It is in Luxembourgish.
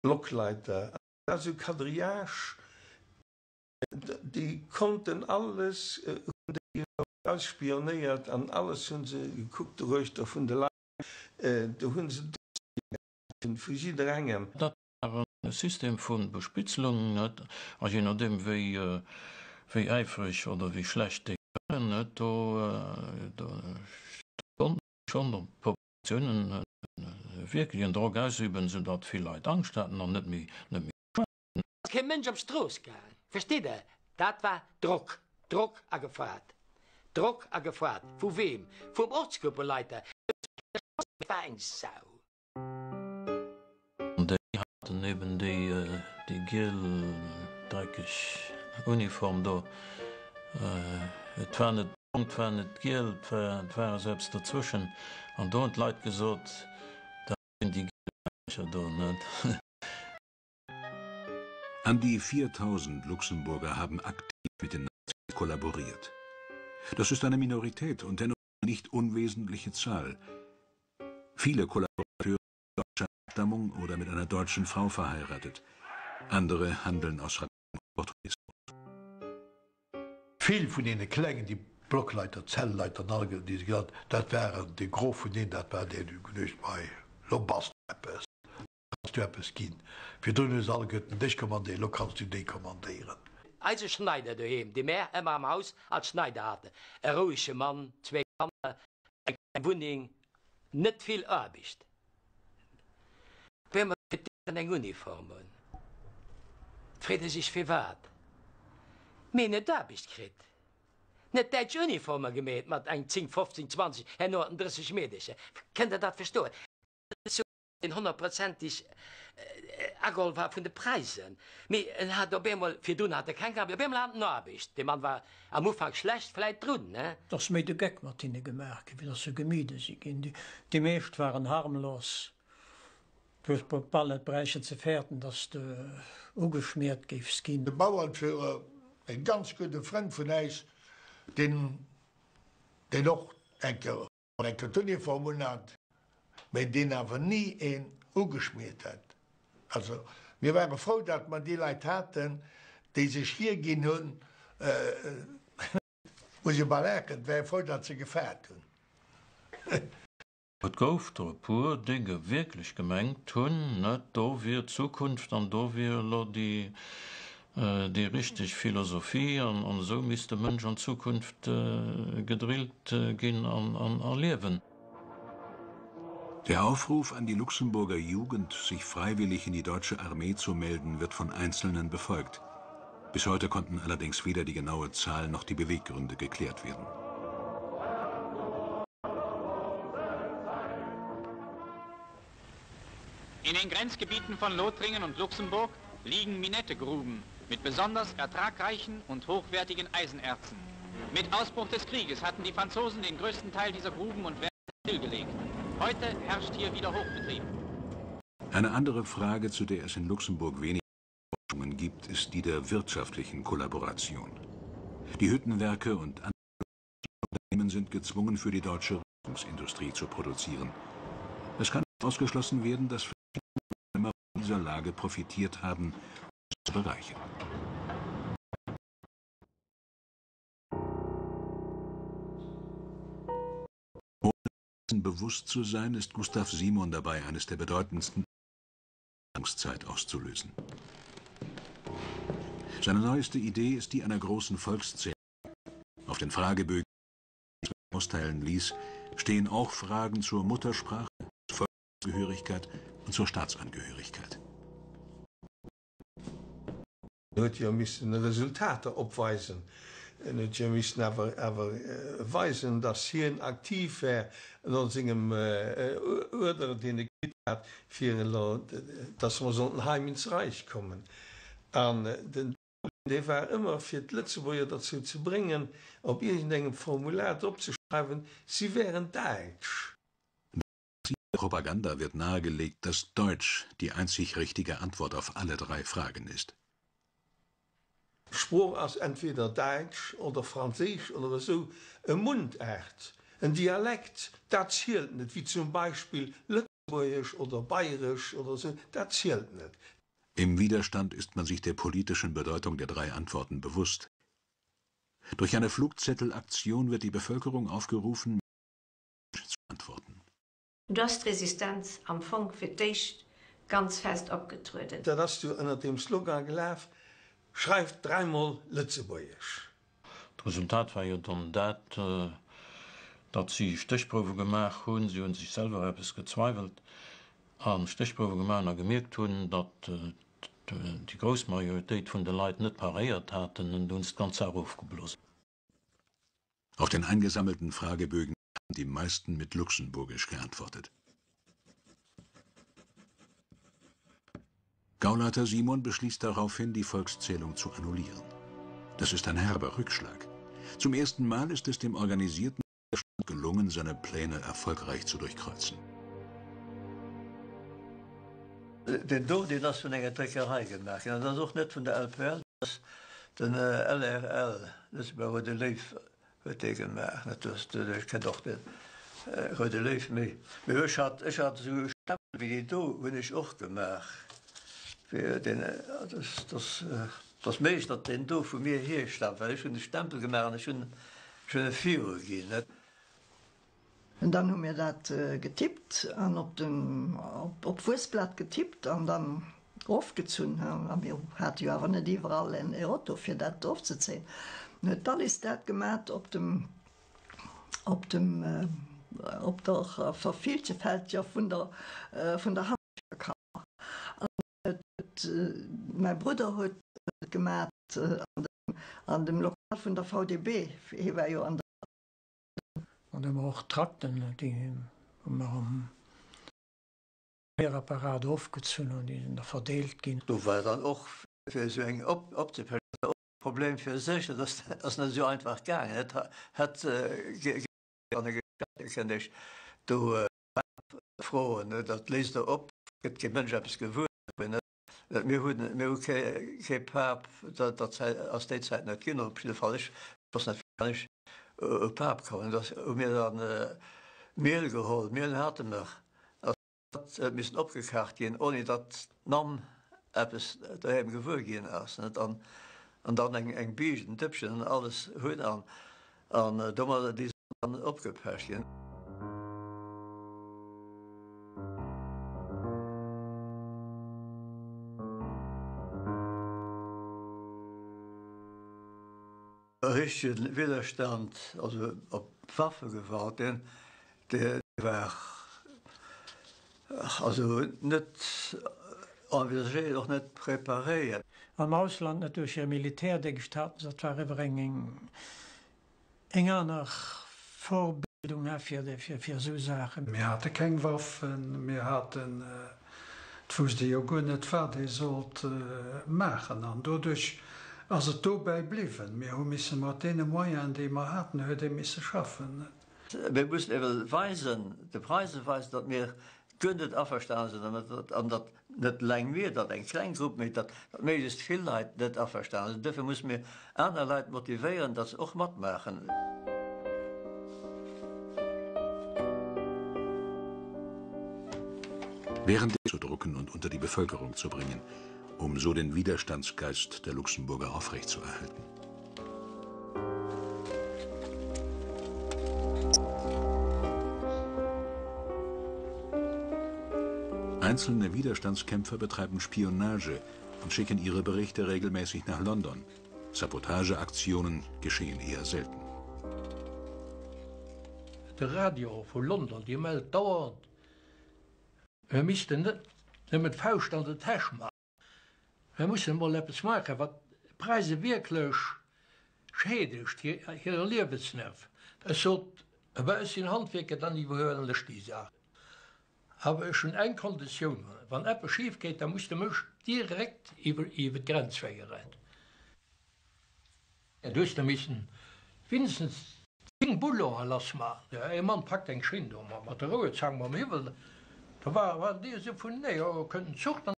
Blockleiter, an esou Quadrillage, déi konnten alles, hunn déi ausspionéiert an alles hu se gekuckt doruechter vun de Leit, do hu se Dossiere vu jidderengem. Dat war e System vu Bespitzelung, net, a je nodeem wéi wéi äifreg oder wéi schlecht déi waren, net, do do konnten schonn op d'Populatiounen wierklech en Drock ausüben, soudatt vill Leit Angscht haten an net méi net méi schwätzen. Ass kee Mënsch op d'Strooss gaang, versteet Der? Dat war Drock, Drock a gefoart, Drock a gefoart. Vu weem? Vum Ortsgruppenleiter. Dat war eng Sau. An déi haten eben déi giel dreckeg Uniform do. Et war net brong, et war net giel, et war esou eppes dozwëschen. An do hunn d'Leit gesot, dat sinn déi giel Männercher do, net? An die 4000 Luxemburger haben aktiv mit den Nazis kollaboriert. Das ist eine Minorität und dennoch eine nicht unwesentliche Zahl. Viele Kollaborateure sind deutscher Abstammung oder mit einer deutschen Frau verheiratet. Andere handeln aus Opportunismus. Vill vun deene Klengen, déi Blockleiter, Zellleiter an all déi se genannt, dat waren de Gros vun deenen, dat war deen, déi geduecht, mei, lo bass du eppes, lo kanns du eppes ginn. Virdrun hu se alleguerten dech kommandéiert, lo kanns du déi kommandéieren. Eise Schneider doheem, dee mär ëmmer am Haus als Schneider haten, e rouege Mann, zwee Kanner, eng kleng Wunneng, net vill Aarbecht. Op eemol kritt deen eng Uniform un. Freet e sech firwat. Mee en huet Aarbecht kritt. Net däitsch Uniforme gemeet mat eng 10, 15, 20, herno hatt en 30 Meedercher. Kënnt Der dat verstoen? Deen honnertprozenteg ageholl war vun de Preisen. Mee en hat op eemol, virdrun hat e keng Aarbecht, op eemol hat en Aarbecht. Dee Mann war am Ufank schlecht vläit drun, ne? Et ass méi de Geck mat hinne gemaach ginn, wéi datt se gemidde si ginn. Déi meescht waren harmlos. Du hues bal net bräichen ze fäerten, datt s de ugeschmiert géifs ginn. De Bauernführer, e ganz gudde Frënd vun äis, deen, deen och eng Kéier eng Kéier d'Uniform unhat, mä deen awer ni een ugeschmiert hätt. Also mir ware frou, datt mer déi Leit haten, déi sech hierginn hunn, muss ee bal laachen, et war ee frou, datt se gefaart hunn. Et gouf der e puer, déi wierklech gemengt hunn, net do wier d'Zukunft an do wier elo déi déi richteg Philosophie an esou misst de Mënsch an Zukunft gedrillt ginn an a liewen. Der Aufruf an die Luxemburger Jugend, sich freiwillig in die deutsche Armee zu melden, wird von Einzelnen befolgt. Bis heute konnten allerdings weder die genaue Zahl noch die Beweggründe geklärt werden. In den Grenzgebieten von Lothringen und Luxemburg liegen Minettegruben mit besonders ertragreichen und hochwertigen Eisenerzen. Mit Ausbruch des Krieges hatten die Franzosen den größten Teil dieser Gruben und Werke stillgelegt. Heute herrscht hier wieder Hochbetrieb. Eine andere Frage, zu der es in Luxemburg wenig Forschungen gibt, ist die der wirtschaftlichen Kollaboration. Die Hüttenwerke und andere Unternehmen sind gezwungen, für die deutsche Rüstungsindustrie zu produzieren. Es kann ausgeschlossen werden, dass verschiedene Unternehmer von dieser Lage profitiert haben, um sich zu bereichern. Ohne dessen bewusst zu sein, ist Gustav Simon dabei eines der bedeutendsten Zeit auszulösen. Seine neueste Idee ist die einer großen Volkszählung. Auf den Fragebögen, die er austeilen ließ, stehen auch Fragen zur Muttersprache, zur Volksangehörigkeit und zur Staatsangehörigkeit. En huet jo missen Resultater opweisen. En huet jo missen awer awer weisen, datt hien aktiv wär no sengem Uerder, deen e kritt hat, fir elo, datt mer sollten heim ins Reich kommen. An den Problem, dee war ëmmer, fir d'Lëtzebuerger derzou ze bréngen, op iergendengem Formular drop ze schreiwen, si wären Däitsch. Der Propaganda wird nahegelegt, dass Deutsch die einzig richtige Antwort auf alle drei Fragen ist. D'Sprooch ass entweder Däitsch oder Franséisch oder esou e Mundaart, en Dialekt, dat zielt net, wéi zum Beispill Lëtzebuergesch oder Bayresch oder esou, dat zielt net. Im Widerstand ist man sich der politischen Bedeutung der drei Antworten bewusst. Durch eine Flugzettelaktion wird die Bevölkerung aufgerufen, zu antworten. Do ass d'Resistenz am Fong fir d'éischt ganz fest opgetrueden. Dat ass du ënnert dem Slogan gelaf, Schreift dräimol Lëtzebuergesch! D'Resultat war jo dann dat, datt si Stéchprouwe gemaach hunn, si hu sech selwer eppes gezweiwelt, a Stéchprouwe gemaach hunn a gemierkt hunn, datt déi grouss Majoritéit vun de Leit net paréiert haten, an du hunn se d'ganz Saach ofgeblosen. Auf den eingesammelten Fragebögen haben die meisten mit Luxemburgisch geantwortet. Gauleiter Simon beschließt daraufhin, die Volkszählung zu annullieren. Das ist ein herber Rückschlag. Zum ersten Mal ist es dem organisierten Widerstand gelungen, seine Pläne erfolgreich zu durchkreuzen. Deen do, deen ass vun enger Dréckerei gemaach ginn, an dat ass och net vun der LPL, dat ass den LRL, Lëtzebuerger Roude Léiw huet dee gemaach. Net dass ech kennt och de Roude Léiw méi. Mee ech hat, ech hat esou e Stempel wéi dee do hunn ech och gemaach fir deen, dass, dass méiglech, datt deen do vu mir hierstaamt, well ech hunn de Stempel gemaach an ech hunn, ech hunn e viruginn, net. An dann hu mir dat getippt an op dem, op d'Wuessblat getippt an dann erofgezunn. A mir hate jo awer net iwwerall en Auto fir dat erofzezéien. Dann huet d'Alice dat gemat op dem, op dem, op der Vervielchefeltger vun der, vun der Handwierkerkammer. An huet, mäi Brudder huet et gemat an dem, an dem Lokal vun der VDB, hie war jo an der. An da hu mer och Trakten, déi hu mer am Apparat ofgezunn an déi sinn da verdeelt ginn. Do war dann och fir esou eng opzepechen och e Problem fir sech. Dat ass net esou einfach gaangen. Et hätt an e Geschäft kënnt Iech do froen, dat léist Der op, gëtt kee Mënsch eppes gewuer. Mir hunn mir hu kee Pap, dat ass déi Zäit net ginn, op jidde Fall ech wosst net wéi kann ech u Pap kommen. Da hu mir dann Miel geholl, Miel hate mer, ass dat huet missen opgekacht ginn, ouni datt d'Mamm eppes doheem gewuer ginn ass, net, an an dann eng eng Biischt, en Dëppchen an alles hunn an an domadder déi Dann opgepecht ginn. E richtege Widderstand, also op Waffegewalt, deen dee war also net envisagéiert, och net preparéiert. Am Ausland net duerch hire Militärdéngscht haten se, dat war eriwwer eng Eng aner Vorbildung ha fir fir esou Saachen. Mir hate keng Waffen, mir haten, et wousst ee jo guer net wat ee sollt maachen an doduerch ass et dobäi bliwwen. Mir hu misse mat deene Moyenen déi mer haten, huet ee misse schaffen. Mir mussen ewell weisen, de Preise weisen, datt mir guer net averstane sinn dermat, an datt net eleng mir, datt eng kleng Grupp, mee datt méiglechst vill Leit net averstane sinn. Duerfir musse mir aner Leit motivéieren, datt se och matmaachen. Während zu drucken und unter die Bevölkerung zu bringen, um so den Widerstandsgeist der Luxemburger aufrechtzuerhalten. Einzelne Widerstandskämpfer betreiben Spionage und schicken ihre Berichte regelmäßig nach London. Sabotageaktionen geschehen eher selten. De Radio vu London, dee mellt dauernd, mir missten net nëmmen d'Fauscht an der Täsch maachen. Mir mussen emol eppes maachen, wat d'Preise wierklech schädegt, hire Liewensnerv. Ech sot, Awer ech sinn Handwierker, dann iwwerhuelen ech déi Saach. Awer ech hunn eng Konditioun, Wann eppes schif geet, da muss de mech direkt iwwer d'Grenz féieren. Du hues da missen windestens 10 Boulonen lass man. Ee Mann packt eng Schinn do mat der Rouezang mam Hiwwel, da waren déi esou vun, nee, jo, kënnt en Zuch, dann.